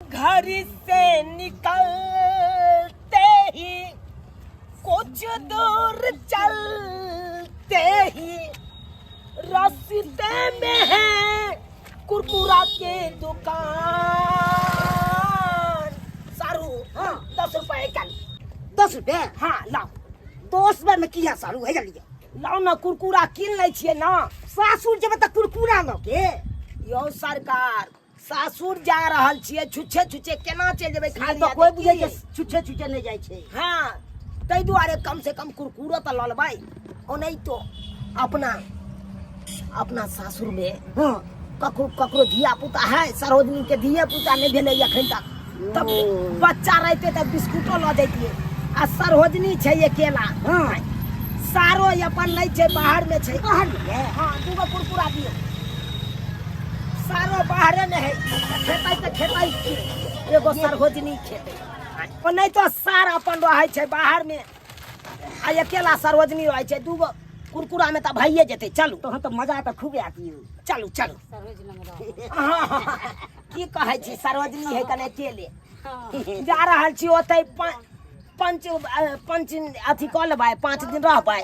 घर से निकलते ही कुछ दूर चलते ही रास्ते में है कुरकुरा के दुकान। सारू। हाँ। 10 रुपए कल। 10 रुपए? हाँ, लाओ। 10 रुपए में किया सारू है लिया? लाओ ना, कुरकुरा कीन लै छियै ना। सासुर जेबै तऽ कुरकुरा लऽ के? यौ सरकार, सासुर जा रहल छियै, छुच्छे छुच्छे केना चलि जेबै खाली तऽ हाथे? कोइ बुझै की? छै छुच्छे छुच्छे नहि जाइ छै। हाँ, ताहि दुआरे कम से कम कुरकुरो तऽ लऽ लेबै। ओनाहितो अपना अपना सासुर में ककरो ककरो धिया पुता है? सरोजनी के धिया पुता नहि भेलै एखन तक, तब बच्चा रहते तऽ बिस्कुटो लऽ जैतियै। आ सरोजनी छै अकेला। सारो अपन नहि छै, बाहर में छै। बाहर में है? हाँ, दूगो कुरकुरा दियौ। सारो बाहरे में है, खेतै तऽ खेतै की? एगो सरोजनी खेतै। ओ नहि तो सार अपन रहै छै बाहर में आ अकेला सरोजनी रहै छै। दूगो कुरकुरा में तऽ भइए जेतै। चलू। तहन तऽ मजा तऽ खूबे आती। चलू चलू। सरोज लग रह। हाँ, की कहै छी, सरोजनी है कने अकेले। जा रहल छी ओतै, पंच पंच अथी कऽ लेबै, 5 दिन रहबै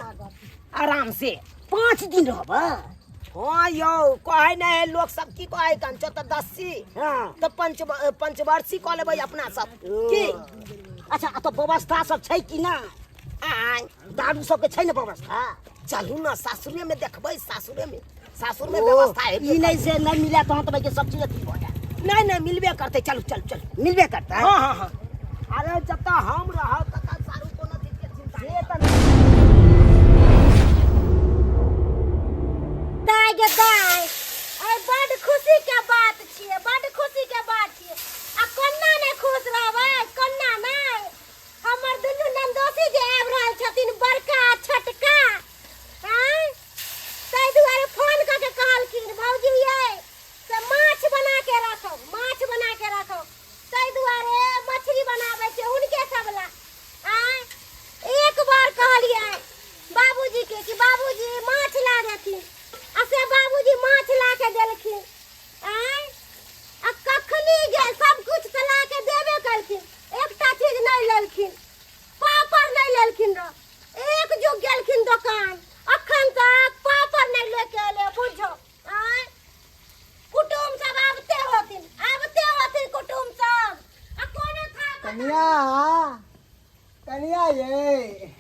आराम से। 5 दिन रहबै? हाँ यौ, कहै नहि है लोक सब, की कहै कन चतुर्दशी तऽ पंचवर्षी कऽ लेबै अपना सब की। अच्छा, आ तऽ व्यवस्था सब छै कि ना? आय? दारू सबके छै ने व्यवस्था? चलू ने, सासुरे में देखबै। सासुरे में, सासुर में व्यवस्था है। ई नहि से नहि मिले तहन तऽ भाई सब चीज अथी भऽ जायत। नहीं नहीं, मिलबे करतै। चलू चलू चलू। मिलबे करतै? हाँ, अरे जतऽ हम रहब ततऽ सारू कोनो चीज के चिंता से नहि। तऽ दाय गे दाय, आइ बड खुशी के बात छियै, बड खुशी के बात छियै। आ कोना नहि खुश रहबै, कोना नहि? हमर दुनू नन्दोसी जे आबि रहल छथिन, बड़का आ छोटका। आँय, ताहि दुआरे फोन कऽ के कहलखिन, भौजी यै, से माछ बना के राखब, माछ बना के राखब। ताहि दुआरे मछली बनाबै छै हुनके सब ला। आँय, एक बार कहलियै बाबूजी के कि बाबूजी माछ ला देथिन, आ से बाबूजी माछ ला के देलखिन। आँय, आ कखनी गे सब कुछ तऽ ला के देबे कलखिन, एकटा चीज नहि लेलखिन, पापड़ नहि लेलखिन रह। एक जुग गेलखिन दोकान, अखन तक पापड़ नहि लेके एलै, बुझो। आँय, कुटुम सब आबते होथिन, आबते होथिन कुटुम सब, आ कोनो था पता। कनिया, कनिया ये।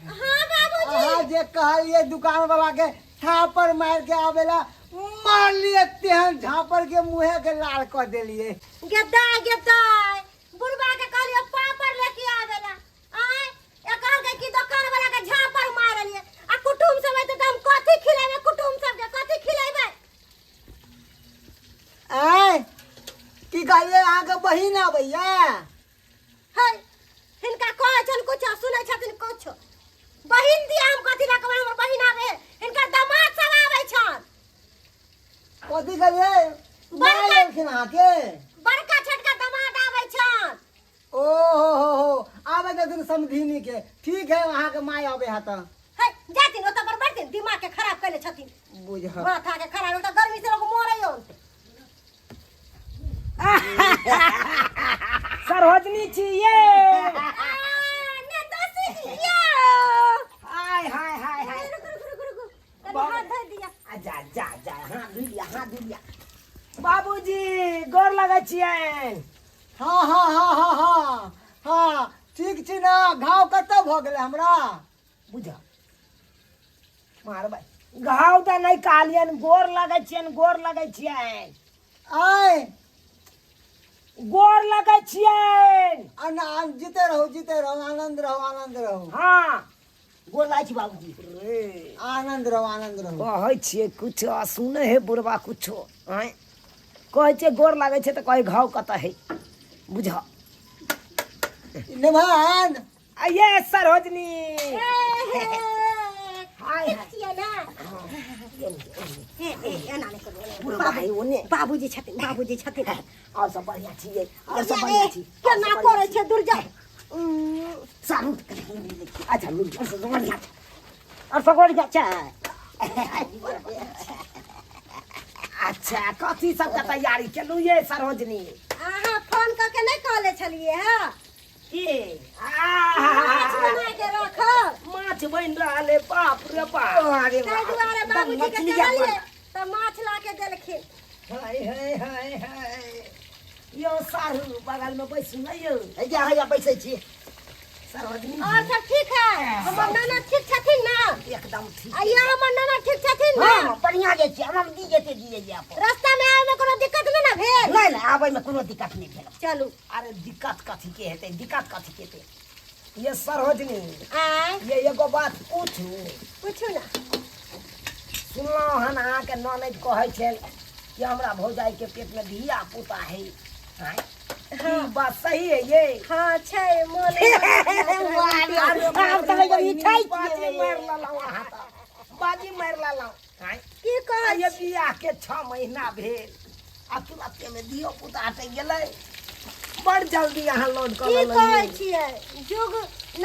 हाँ बाबूजी। अहाँ जे कहलिए दुकान वाला के थापर मार के आवेला, मारलिए तेहन झापर के मुँहे के लाल कऽ देलिए। गेदाय गेदाय, बुढ़बा के कहलिए पापड़ लेके आवेला। आँय, ए कहलकै कि दोकान वाला के झापर मारलिए। आ कुटुम सब एतै तऽ हम कथी खिलेबै? कुटुम सबके कथी खिलेबै? आँय, की कहलिए, अहाँके बहिन आबैया? है, हिनका कहै छन कुछ, सुनै छथिन कुछ। बहिन दिया हम कथी लए कहबै हमर बहिन आबै? हिनकर दामाद सब आबै छन। कथी कहलिए, माय एलखिन अहाँके? बड़का छोटका दामाद आबै छन। ओ हो हो हो, आबै देथिन समधिनी के। ठीक है, अहाँके माय आबै है तऽ। है, जाथिन ओतऽ पर बैठथिन, दिमाग के खराब कैले छथिन। बुझ माथा के खराब, ओतऽ गर्मी से लोग मरै हन। सरोजनी छी ये। ने दोसी जी यो। हाय हाय हाय हाय। रुक रुक रुक रुक, कनी हाथ धो दिया। आ जा जा जा, हाथ धो लिया, हाथ धो लिया। बाबूजी, गोर लगै छियनि। हाँ हाँ हाँ हाँ हाँ हाँ, ठीक छी ने? घाव कतऽ भऽ गेलै हमरा? बुझ मारबै घाव तऽ नहि कहलियनि, गोर लगै छियनि, गोर लगै छियनि। आय? गोर लगै छियनि। जीते रहू, जीते रहू, आनंद रहू, आनंद रहू। हाँ। गोर लागै छी बाबूजी। रे। आनंद रहू, आनंद रहू। कहै छियै कुछो आ सुनै है बुढ़बा कुछो। आँय, कहै छियै गोर लागै छै तऽ कहै घाव कतऽ है, बुझ। निभान। आइए सरोजनी। हाय। ठीक छियै ने? ए, ए, एना नहि करू, एना नहि करू। बुढ़बा है ओने। बाबूजी छथिन, बाबूजी छथिन। और सब बढ़िया छियै? और सब बढ़िया छी? केना करै छै दुर्जा। सारू। अच्छा, मिल और सब बढ़िया छै, और सब बढ़िया छै। अच्छा, कथी सबके तैयारी केलू ये सरोजनी? अहाँ फोन कऽ के नहि कहले छलियै हँ की माछ बना के राखब माछ बनि रहल है बाप रे बाप अरे ताहि दुआरे बाबूजी के कहलियै तऽ माछ ला के देलखिन हाय हाय हाय हाय यौ सारू बगल में बैसू ने यौ हैया हैया बैसै छी सरोजनी और सब ठीक है हमर नाना ठीक छथिन ना एकदम ठीक आ ये हमर नाना ठीक छथिन ना हाँ बढ़िया जे छी हम दी जेते दिए जे अपन रास्ता में आवे में कोनो दिक्कत नहीं ना भेल नहीं नहीं आबै में कोनो दिक्कत नहीं भेल चलू अरे दिक्कत कथी के हेतै दिक्कत कथी के हेतै ये सरोजनी आय ये एगो बात पूछू पूछू ना सुनलहुँ हन अहाँके ननैद कहै छल कि हमरा भौजाइके पेटमे धिया पुता है आँय? ई बात सही है ये हाँ छै मोन अरे आब तऽ ई छै बाजी मारि लेलहुँ अहाँ तऽ बाजी मारि लेलहुँ आँय? की कहै ये बियाह के 6 महीना भेल आ तुरते में धियो पुता हटि गेलै बड़ जल्दी अहाँ लोड कऽ की लेलहुँ कहै छियै युग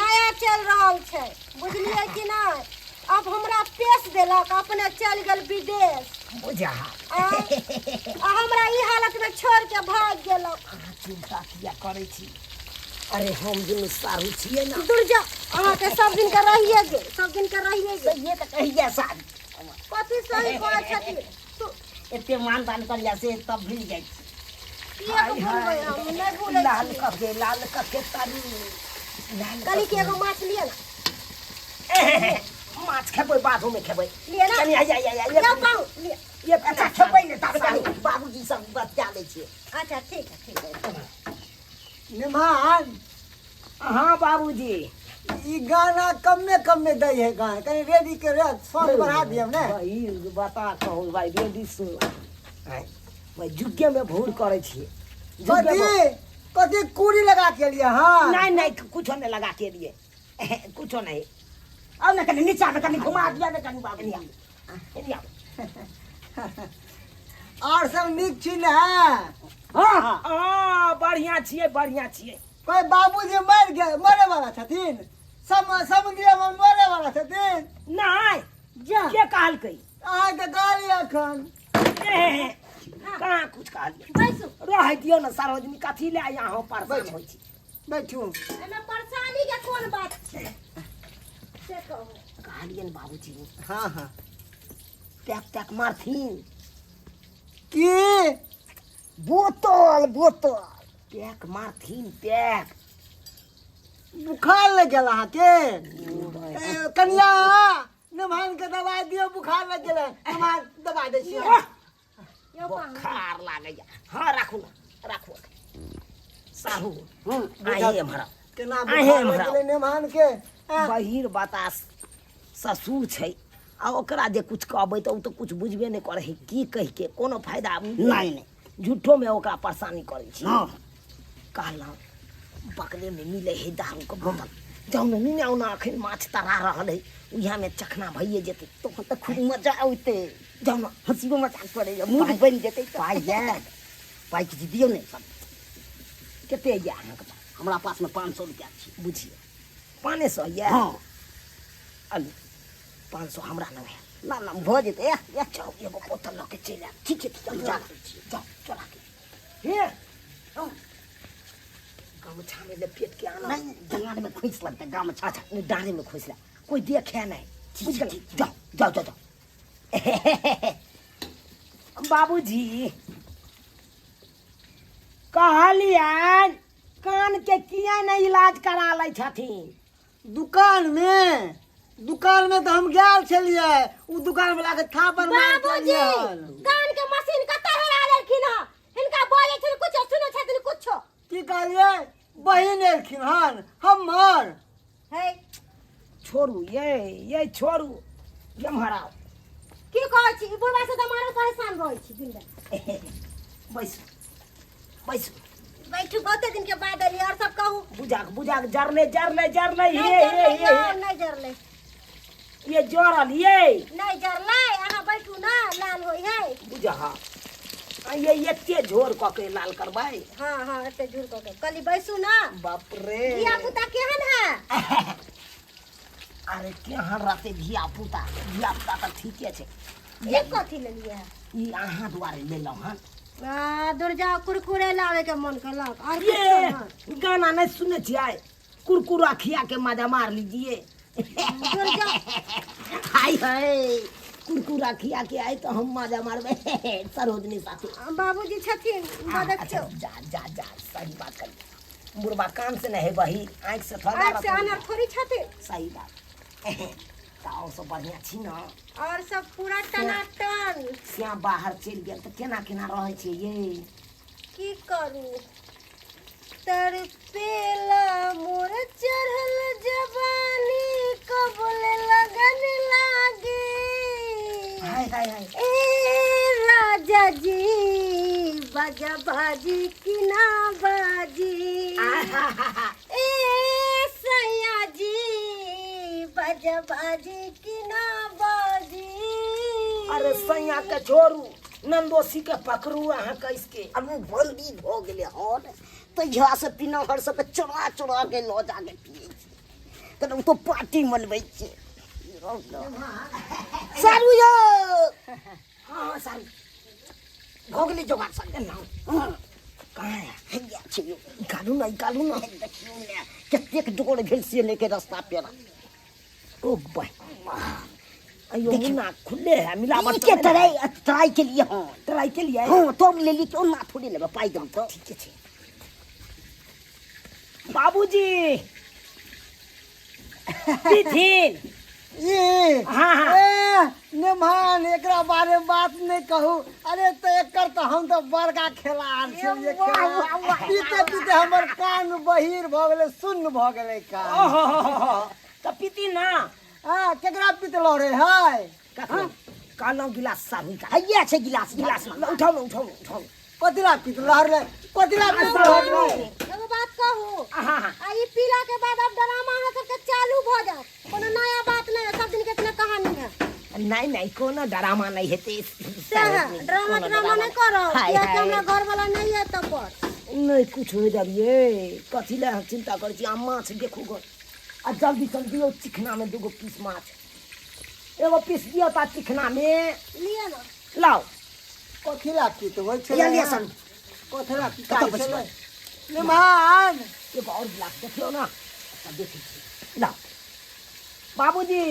नया चलि रहल छै बुझलियै कि नहि अब हमरा पेश देलक अपने चलि गेल विदेश बुझा आ आ हमरा ई हालत में छोड़ के भाग गेलक अहाँ चिंता किया करै छी अरे हम दुनू सारू छियै ने दूर जा अहाँके सब दिन के रहिए गेल सब दिन के रहिए गेल सहिए तऽ कहिया सारी कथी सही कहै छथिन तू एते मान दान करिया से तब भूलि जाइ छी किएक भूलबै हम नहि भूलै लाल छियै कके लाल कके तारू लाल कहली कि एगो माछ लिअ ने माछ खेबै बाधोमे खेबै लिअ ने कनि आइ आइ आइ आइ जाउ पाउ लिअ ये अच्छा खेबै ने तब कनि बाबूजी सब बतिया लै छियै अच्छा ठीक है ठीक है निमान हाँ बाबूजी ई गाना कमे कमे दै है गाना कनि रेडी के रे सॉन्ग बढ़ा दियौ ने भाई बता कहू भाई रेडी सुन आँय, भाई जुग्गे में भूर करै छियै जुग्गे कथी में- कथी कूड़ी लगा के लिए हाँ नहीं नहीं कुछो नहीं लगा के लिए कुछो नहीं आउ ने कनि नीचा मे कनि घुमा दिअ ने कनि बाबूजी एने आबू। और सब नीक छी ने हाँ हाँ आ बढ़िया छियै बढ़िया छियै कोई बाबूजी मर गए मरे वाला छथिन सम समुद्र में मरे वाला छथिन नहीं जा के कहलकै अहाँके गाली एखन ए, कहाँ कुछ कहलियै बैसू रहै दियौ ने सरोजनी कथी ले यहाँ परेशान होइ छी बैठू एहिमे परेशानी के कोन बात छै से कहू कहलियनि बाबूजी हाँ हाँ पैक तैक मारथिन की बोतल बोतल पैक मारथिन पैक बुखार लग गेल अहाँके ए, कनिया नमहान के दवाई दियौ बुखार लग गेल नमहान दवाई दै छियै यौ पाहुन बोखार लागैया हाँ राखू ना राखू साहू बुझल। आहे एम्हर केना आहे बुखार लग एम्हर गेलै नमहान के आँ, बहिर बतास ससुर छै आ ओकरा जे कुछ कहबै तऽ ओ तऽ कुछ बुझबे नहि करै है की कहिके कोनो फायदा नहि नहि झूठोमे ओकरा परेशानी करै छी हँ कहलहुँ बगलेमे मिलै है दारूके बोतल जाउ ने नेने आउ ने अखन माछ तरा रहल है उएहमे चखना भइए जेतै तखन तऽ खूब मजा औतै जाउ ने हँसियो मजाक करैए मूड बनि जेतै तऽ। पाइ यऽ पाइ किछु दियौ ने सब कते यऽ अहाँके पास हमरा पासमे 500 रुपैआ छै बुझियौ 500 यऽ हँ अलू 500 हमरा नहि है ना ना भऽ जेतै एह एह जाउ एगो बोतल लऽ के चलि आयब ठीक छै ठीक छै हम जा रहल छी जाउ चोरा के हे गमछामे लपेट के आना नहि जंगारमे खोसि लगतै गामछा अच्छा नहि डाँड़ेमे खोसि ले कोइ देखे नहि ठीक बुझि छै, गेल ठीक छै। जाउ जाउ जाउ जाउ बाबूजी कहलियनि कानके किया नहि इलाज करा लै छथिन दुकान में दुकान में तऽ हम गेल छलियै ओ दुकान वाला के थापर मारि के बाबूजी एलियै हन। कान के मशीन कतऽ हेरा लेलखिन हँ हिनका बजै छथिन कुछो सुनै छथिन कुछो की कहलियै बहिन एलखिन हन हमर है छोड़ू ये ये छोड़ू एम्हर आउ की कहै छी ई बुढ़बा से तऽ मारो परेशान रहै छी दिन राति बैसू बैसू बैठू बहुते दिन के बाद एलियै और सब कहू बुझाक बुझाक जरले जरले जरले नहि हे हे जरलै हे यौ नहि जरलै ये जरल ये नहि जरलै अहाँ बैठू ने लाल होइ है बुझा आ ये एते झोर कऽ के लाल करबै हाँ हाँ एते झूर कऽ के कहली बैसू ने बाप रे धिया पुता केहन है अरे केहन रहतै धिया पुता धिया पुता तऽ ठीके छै ये कथी लेलियै है ई अहाँ दुआरे लेलहुँ हन आ दुर्जा कुरकुरे लावे के मन केलक और ये कुछो नहि। गाना नहीं सुने छियै कुरकुरा खिया के मजा मार लीजिए दुर्जा हाय हाय कुरकुरा खिया के आए तो हम मजा मारबे सरोजनी साथी बाबूजी छथिन हाँ, देखियौ अच्छा, जा जा जा सही बात कर बुढ़बा कान से नहीं है बही आँख से थोड़ा आँखि से अनर थोड़ी छथिन सही बात तऽ और सब बढ़िआँ छी ने और सब पूरा टनाटन श्याम बाहर चलि गेल तऽ केना केना रहै छियै ये की करू तड़पेला मोर चढ़ल जवानी कबल लगन लागे हाय हाय हाय ए राजा जी बाजा बाजी की ना बाजी ए सैया जी बाजा बाजी की ना बाजी अरे सैया के छोड़ू नंदोसी के पकड़ू अहाँ कैस के अब उ बंदी भऽ गेलै हन तहिया से पिनहर सबके चोरा चोरा के लऽ जाके पियै छै तहन ओ तो पार्टी मनबै छै सारू यौ हाँ सारू भऽ गेलै जोगाड़ सब एना कहाँ है हैया छै यौ निकालू ना निकालू ना देखियौ ने कतेक डोर भेल से लेके रस्ता पेरा ओ भाई अयो मुन्ना खुले है मिलावट के ट्राई ट्राई के लिए हाँ ट्राई के लिए हाँ तो हम ले ली क्यों ना थोड़ी लेबै पाइ दम तो ठीक है बाबूजी पीथिन ई हाँ, हाँ। ए नेमान एकरा बारे में बात नहीं कहू अरे तो एकर तो हम तो बड़का खिलाड़ छलियै वाह, वाह, पीते पीते हमर कान बहिर भऽ गेलै सुन्न भऽ गेलै कान ओहो तऽ पीती ना हाँ केकरा पीतलो रे है कखनो कहलहुँ गिलास साबुन का हैया छै गिलास गिलास उठाउ ने उठाउ ने उठाउ ने। कथिला पीतलो रे कथिला पीतलो रे एगो बात कहू हाँ हाँ आ ई पीला के बाद अब ड्रामा अहाँ सबके चालू भऽ जायत कोनो नया बात नहीं है सब दिन के इतना कहानी है नहीं नहीं कोनो ड्रामा नहीं हेतै सएह ड्रामा ड्रामा नहीं करब हाय, कियाकि हाय। हमरा घर वाला नहीं है तब पर नहीं कुछ हो जाबिए कथी लए अहाँ चिंता करै छी आ माछ देखू गो आ जल्दी जल्दी दियौ चिकना में दूगो पीस माछ एगो पीस दियौ ता चिकना में लिअ ना लाओ कथी ला पीतबै छै लिअ लिअ सन कथी ला पिताइ कतऽ छलै बैसबै? निमान एगो और गिलास देखियौ ना अच्छा देखै छी लाओ बाबूजी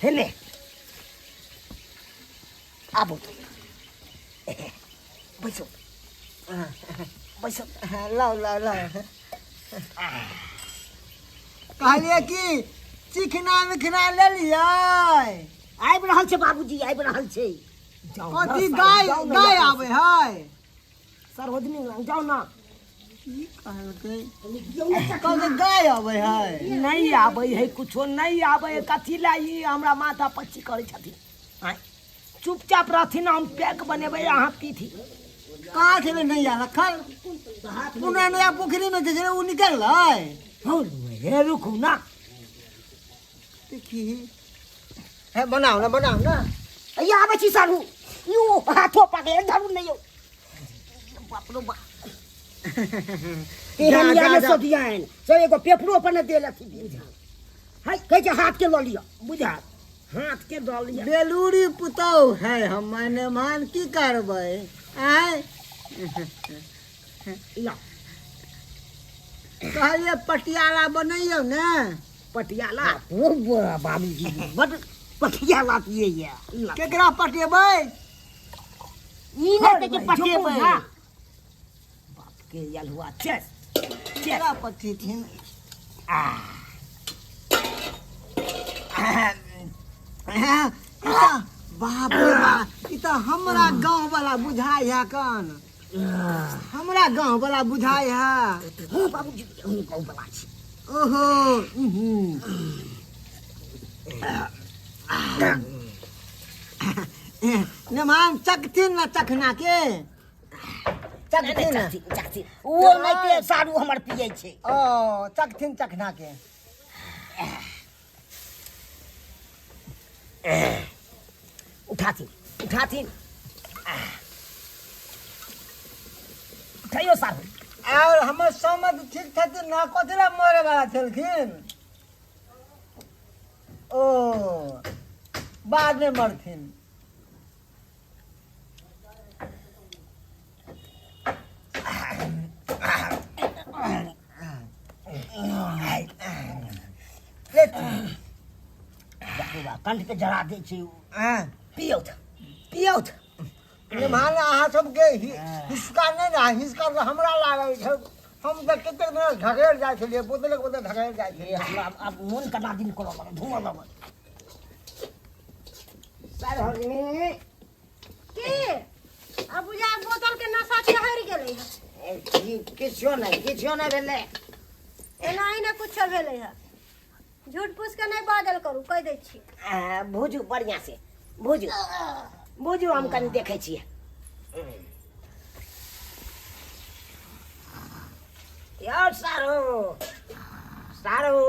हेले आबू बैसो बैसो लाओ लाओ लाओ कहलिए कि चिकना मिखना ले लियै आबि रहल छै बाबूजी आबि रहल छै जाओ ना, कथी साहब, गाय जाओ ना, गाय जाओ। आबै है सरोजनी लग जाओ ना की कहलकै कहलकै गाय आबै है नहीं आबै है कुछो नहीं आबै है कथी ला ई हमरा माथा पच्ची करै छथिन आँय चुपचाप रहथिन हम पैक बनेबै अहाँ पीथी कहाँ छलै नैया रखल पुना नया पोखरी में जे छलै ओ निकललै हौ हे रुकू ना देखी हे बनाउ ने बनाउ ने हैया आबै छी सारू यौ हाथो पकड़े धरू नहि यौ बाप रो बाप जा, एहन जा, याने जा। सोधियान से एगो पेपरो पर ने देल अथी हाय कहै छै हाथ के लऽ लिअ बुझा हाथ के दऽ लिअ बेलूरी पुतौह है हमर नेमान की करबै आँय ला कहलियै पटियाला बनैयौ ने पटियाला ओ बाबूजी बड पटियाला पियैया ला केकरा पटेबै ई नहि कहै छै पटेबै बाप के यलहुआ चेस केकरा पटेथिन आ ई तऽ बाप रे बाप ई तऽ हमरा गाँव वाला बुझाइ है कन हमरा गाँव वाला बुझाइ है हँ बाबूजी हम गाँव वाला छी ओहो नेमान चखथिन ने चखना के चखथिन चखथिन ओ नहि के सारू हमर पियै छै ओ चखथिन चखना के उठाथिन उठाथिन उठाइयो साहब और हमर समझ ठीक छथिन ना कथी ला मरे वाला छलखिन ओ बाद में मरथिन कंठ के जरा दै छै ओ। हैं पियौथ पियौथ निमान अहाँ सबके हिसका नहि ने हिसका तऽ हमरा लागै छै हम तऽ कतेक दिना ढकेल जाइ छलियै बोतलक बोतल ढकेल जाइ छलियै ए, हमरा आब मोन कना दिन करऽ लगल धुआं लगल सर होली की अब बुझा बोतल के नशा चढ़ि गेलै हँ किछो नहि किछो नहि भेलै एना ही ने कुछो भेलै हँ झूठ फूस के नहि बाजल करू कहि दै छी आ, भुजू बढ़िआँ से भुजू भुजू हम कनि देखै छियै यौ सारू सारू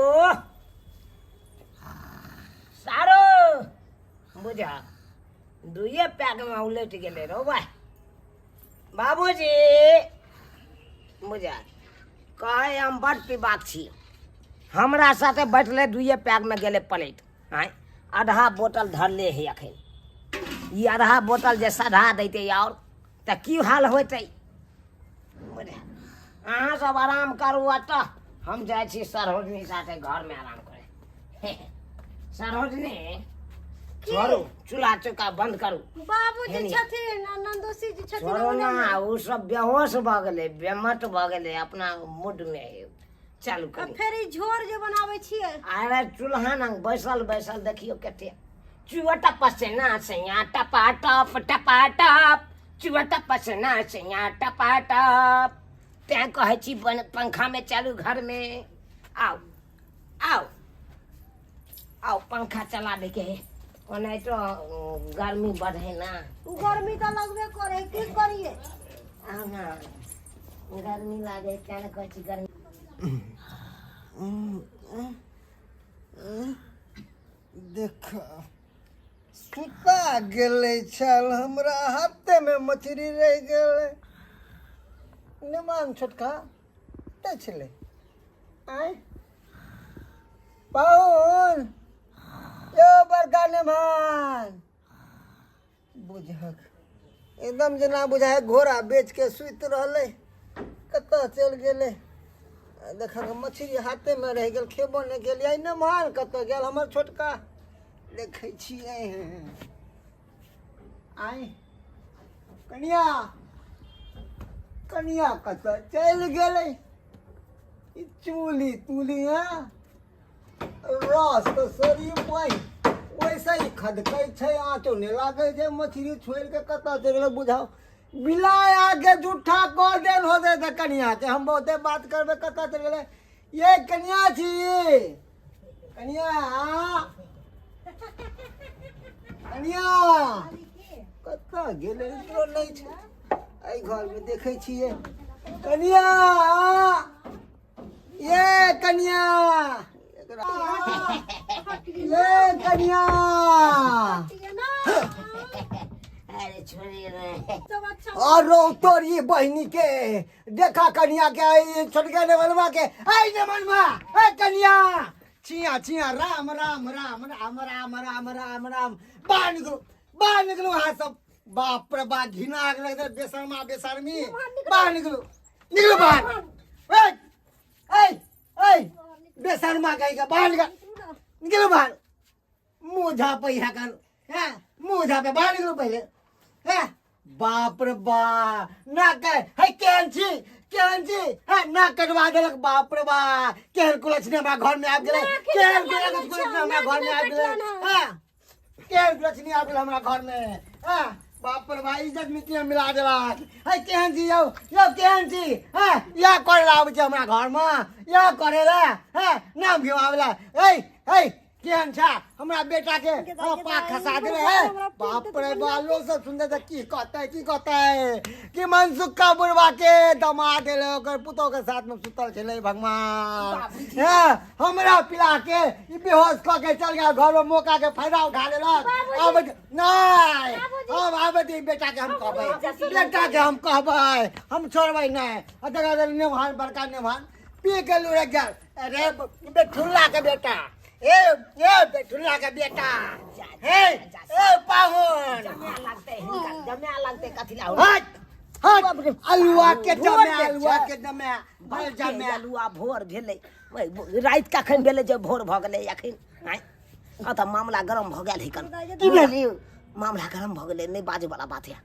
सारू बुझा दुइए पैकमे उलटि गेलै रौ भाइ बाबूजी बुझा कहै हम बड पीबाक छी हमरा साथे बैठले दुइए पैकमे गेलै पलटि आँय आधा बोतल धरले है अखन ई आधा बोतल जे सधा दैतै आओर तऽ की हाल होइतै बुझा अहाँ सब आराम करू एतऽ हम जाइ छी सरोजनी साथे घरमे आराम करे सरोजनी छोड़ू चूल्हा चौका बंद करू बाबूजी हेनी। छथिन आ नंदोसी जी छथिन छोड़ू अंगने ना मे। ओ सब बेहोश भऽ गेलै बेमत भऽ गेलै अपना मूडमे चालू आ करू फेर ई झोर जे बनाबै छियै अरे चूल्हा नंग बैसल बैसल देखियौ कते चुआ टपा सेना सैया टपा टप टपा टप चुआ टपा सेना सैया टपा टप तैं कहै छी पंखामे चलू घरमे आउ आउ आउ पंखा चला दैके है ओनाहितो गर्मी बढ़े ना गर्मी तऽ लगबे करे की करिए आउ ना गर्मी लागे तें ने कहै छी गर्मी देख सुता गेलै छल हमरा हाथेमे मछली रहि गेलै निमान छोटका कतऽ छलै आँय पाहुन यौ बड़का नेमान बुझक एकदम जेना बुझाय घोड़ा बेच के सुति रहलै कतऽ चलि गेलै देखक मछली हाथेमे रहि गेल खेबो नहि केलियै नेमान कतऽ गेल हमर छोटका देखै छियै आँय कनिया कनिया कतऽ चलि गेलै ई चूली तूली हँ रस तऽ शरीर पानि ओइसे ही खदकै छै आँचो नहि लागै छै मछली छोड़ि कऽ कतऽ चलि गेलै बुझाउ बिलाय आके जूठा कऽ देल होतै तऽ कनियाके हम बहुते बात करबै कतऽ चलि गेलै ये कनिया छी कनिया कनिया कतऽ गेलै इधरो नहि छै एहि घरमे देखै छियै कनिया ये कनिया ये कनिया अरे छोड़िए ना सब अच्छा और रो तोरी बहिनी के देखा कनिया के आई छोटका नेमनवा के आई नेमनवा ए कनिया छिया छिया राम राम राम राम राम राम राम राम बाहर निकलो बाहर निकलो अहाँ सब बाप रे बाप घिना के लगता बेशर्मा बेशर्मी बाहर निकलो निकलो बाहर ए ए ए बेशर्मा कहीं का बाहर निकल निकलो बाहर मुंह झापै है कन हैं मुंह झापे बाहर निकलो पहले हैं बाप रे बा ना कह है केहन छी केहन छी है ना कटवा देलक बाप रे बा केहन कुलक्षणी हमरा घर में आबि गेलै नाक केहन कटवा कुलक्षणी हमरा देलक घर में आबि गेलै नाक कटलन हैं केहन कुलक्षणी आबि गेल हमरा घर में हैं बाप रे बा इज्जत मिट्टी में मिला देलक है केहन छी यौ यौ केहन छी हैं इएह करे ला आबै छै हमरा घर में इएह करे ला हैं नाम घिमाबै ला है है केहन छ हमरा बेटा के पाक खसा देले है बाप रे बा लोग सब सुनते त की कहते की कहते कि मनसुख बुढ़वा के दमा देले ओकर पुतोह के साथ में सुतल छलै भगवान हैं हमरा पिला के ई बेहोश क के चल गया घर में मौका के फायदा उठा लेलक अब नहीं हम आबे दी बेटा के हम कहबै बेटा के हम कहबै हम छोड़बै नहीं आ देखा नेभान बड़का नेभान पी के लुढ़क गेल अरे बेठुल्ला के बेटा ए ए बेठुल्ला के बेटा हे ए पाहुन जमा लगतै हिनका जमा लगतै कथी ला हट हट अलुआ के भोर जमे के अलुआ छै। के जमे भर जमे आलुआ भोर भेलै ओइ, राति कखन भेलै जे भोर भऽ गेलै अखन आँय? अतऽ मामला गरम भऽ गेल है कन। की भेल यौ? मामला गरम भऽ गेलै, नहि बाजै वाला बात है,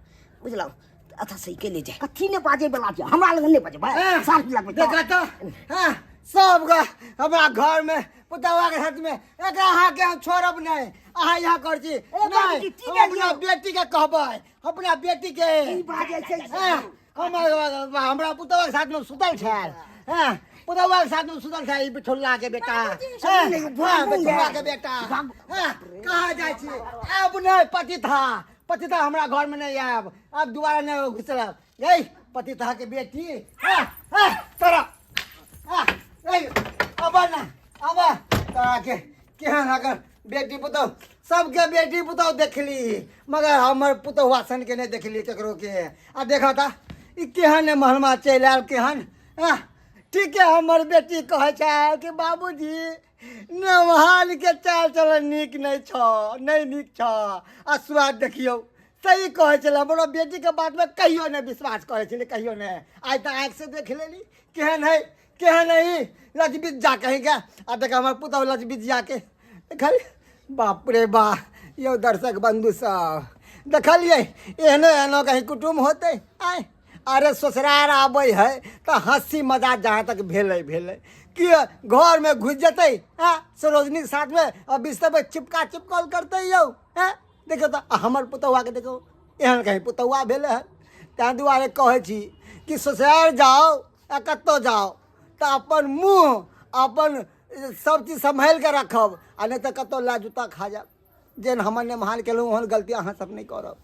बुझलहुँ? अतऽ से के ले जाए। कथी ने बाजै वाला छै? हमरा लग नहि बजबै, साफ लगबै। देखा तऽ, हाँ, सब ग हमरा घर में पुतौआ के हाथ में एकरा अहाँ के हम छोड़ब नहीं। अहाँ यहाँ कर छी नहीं, बाबूजी, की हम भेल अपना यौ? बेटी के कहबै, अपना बेटी के। की बाजै छै? हाँ, हमरा पुतौआ के साथ में सुतल छै। हाँ, पुतौआ के साथ में सुतल छै ई बिठुल्ला के बेटा। हाँ, हाँ, बिठुल्ला के बेटा। हाँ, कहाँ जाइ छी? आब नहीं पतिथा, पतिथा हमरा घर में नहीं आयब, आब दोबारा नहीं घुसलब। गई पतिथा के बेटी। हाँ, हाँ, तोरा। हाँ, गई, अब ना, अब तोरा के केहन अगर बेटी पुतहु, सबके बेटी पुतहु देखली मगर हमर पुतहुआ सन के नहीं देखली ककरो के। आ देखा ता ई केहन महलमा चलि आयल केहन। हाँ, ठीक है, हमर बेटी कहै छै कि बाबूजी नमहाल के चाल चलन नीक नहीं छौ, नहीं नीक छौ। आ स्वाद देखियौ, सही कहै छलै। हमरो बेटीके बातमे कहियो नहि विश्वास करै छलै, कहियो नहि। आइ तऽ आँखिसँ देख लेली केहन है, केहन है लजबिज्जा कहींके। आ देख हमर पुतहु लजबिज्जा के देखल, बाप रे बा। यौ दर्शक बंधु सब देखलियै, एहनो एहनो कहीं कुटुम्ब होतै? आँय, अरे ससुरार आबै है तऽ हँसी मजाक जहाँ तक भेलै भेलै, कि घरमे घुसि जेतै हँ सरोजनीके साथमे आ बिस्तर पर चिपका चिपकल करतै यौ। हँ देखियौ तऽ हमर पुतहुआके देखियौ, एहन कहीं पुतहुआ भेलै हन। ताहि दुआरे कहै छी कि ससुरार जाउ आ कतहु जाउ तऽ अपन मुँह अपन सब चीज सम्हालि कऽ राखब, आ नहि तऽ कतहु ला जूता खा जायब। जेहन हमर नेमहाल केलहुँ ओहन गलती अहाँ सब नहि करब।